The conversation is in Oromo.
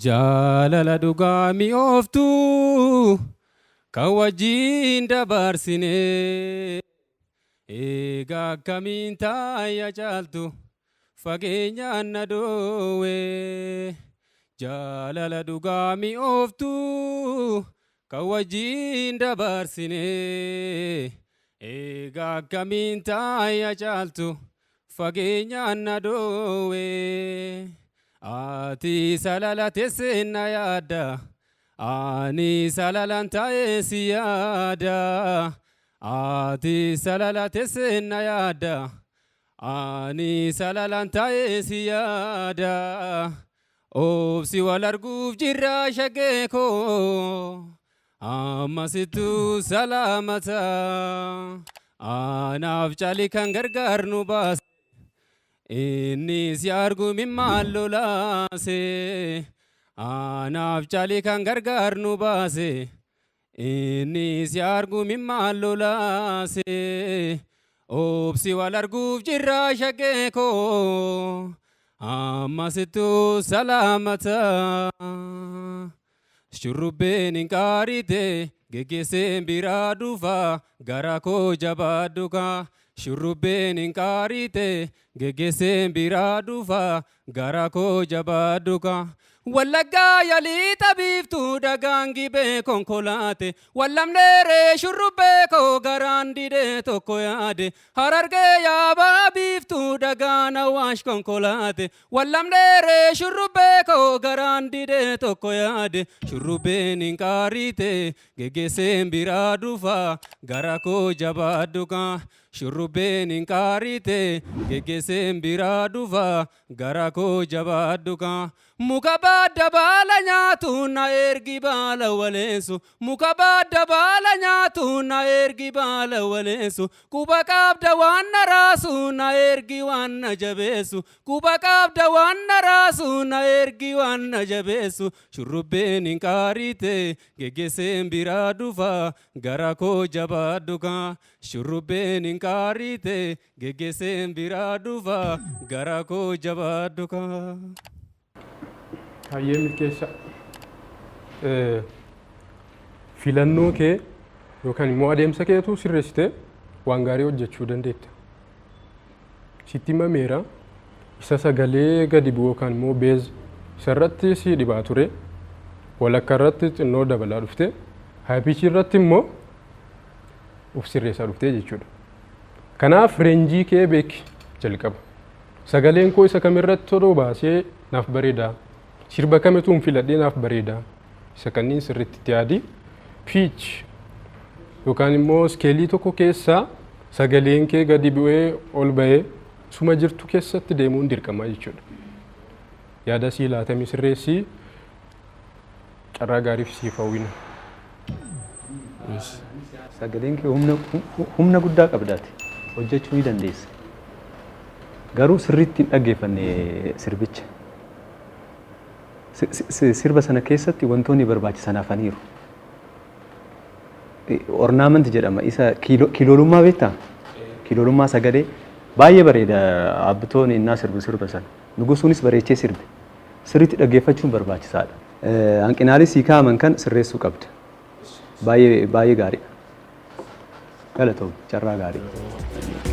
Jaalala dhugaa mi'ooftuu kan wajjin dabarsine. Egaa akkamiin taaya caaltu fageenyaan na dhoowwe. Jaalala dhugaa mi'ooftuu kan wajjin dabarsine. Egaa akkamiin taaya caaltu fageenyaan na dhoowwe. Ati salala teessee na yaadda. Ani salalaan taa'ee si yaada. Ati salala teessee na yaadda. Ani salalaan taa'ee si yaada. Obsi wal arguuf jirra shaggee koo. Ammasittuu salaamata. Anaaf cali kan gargaar nu baase. Inni si argu mimmaan lolaase. Anaaf cali kan gargaar nu baase. Inni si argu mimmaan lolaase. Obsi wal arguuf jirra shaggee koo. Ammasittuu salaamata. Shurrubbeen hin qaarite geggeesseen biraa dhufa gara koo jabaadhu kaa. Shurrubbeen hin qaarite geggeesseen biraa dhufa gara koo jabaadhu kaa. Wallaggaa yalii xabiiftuu dhagaan gibee konkolaate. Wallamneeree shurrubbee koo garaan didee tokko yaade. Harargee yaabaa biiftuu dhagaan awwaash konkolaate. Wallamneeree shurrubbee koo garaan didee tokko yaade. Shurrubbeen hin qaarite geggeesseen biraa dhufa gara koo jabaadhu kaa. Shurrubbeen hin qaarite geggeesseen biraa dhufa gara koo jabaadhu kaa. Muka baadda baala nyaatu na ergi baala waleensu. Muka baadda baala nyaatu na ergi baala waleensu. Quba qabda waan na raasu na ergi waan na jabeessu. Quba qabda waan na raasu na ergi waan na jabeessu. Shurrubbeen hin qaarite geggeesseen biraa dhufa gara koo jabaadhu kaa. Shurrubbeen hin qaarite geggeesseen biraa dhufa gara koo jabaadhu kaa. Hayyee Milkeessaa. Filannoo kee yookaan immoo adeemsa keetu sirreessitee waan gaarii hojjechuu dandeetta. Sitti himameera, isa sagalee gadi bu'u yookaan immoo bass isarratti si dhibaa ture, walakkaa irratti xinnoo dabalaa dhufte, high pitch irratti immoo of sirreessaa dhufte jechuudha. Kanaaf range kee beeki jalqaba. Sagaleen koo isa kamirratti toluu baasee naaf bareeda. Sirba kamituun filadhee naaf bareeda. Isa kanneen sirriitti itti yaadi. Pitch yookaan immoo scale tokko keessaa sagaleen kee gadi bu'ee ol ba'ee suma jirtu keessatti deemuun dirqama jechuudha. Yaada sii laatamii sirreessii, carraa gaariif siif hawwina. Sagaleen kee humna guddaa qabdaati. Hojjechuu ni dandeessa. Garuu sirriitti hin dhaggeeffanne sirbicha. Sirba sana keessatti wantoonni barbaachisan hafaniiru. Ornament jedhama. Isa kiiloolummaa beektaa? Kiiloolummaa sagalee baay'ee bareeda abbitoon innaa sirbu sirba sana. Nugusuunis bareechee sirbe. Sirriitti dhaggeeffachuun barbaachisaadha. Hanqinaalee sii kaa'aman kan sirreessuu qabda. Baay'ee baay'ee gaariidha. Galatoom, carraa gaarii.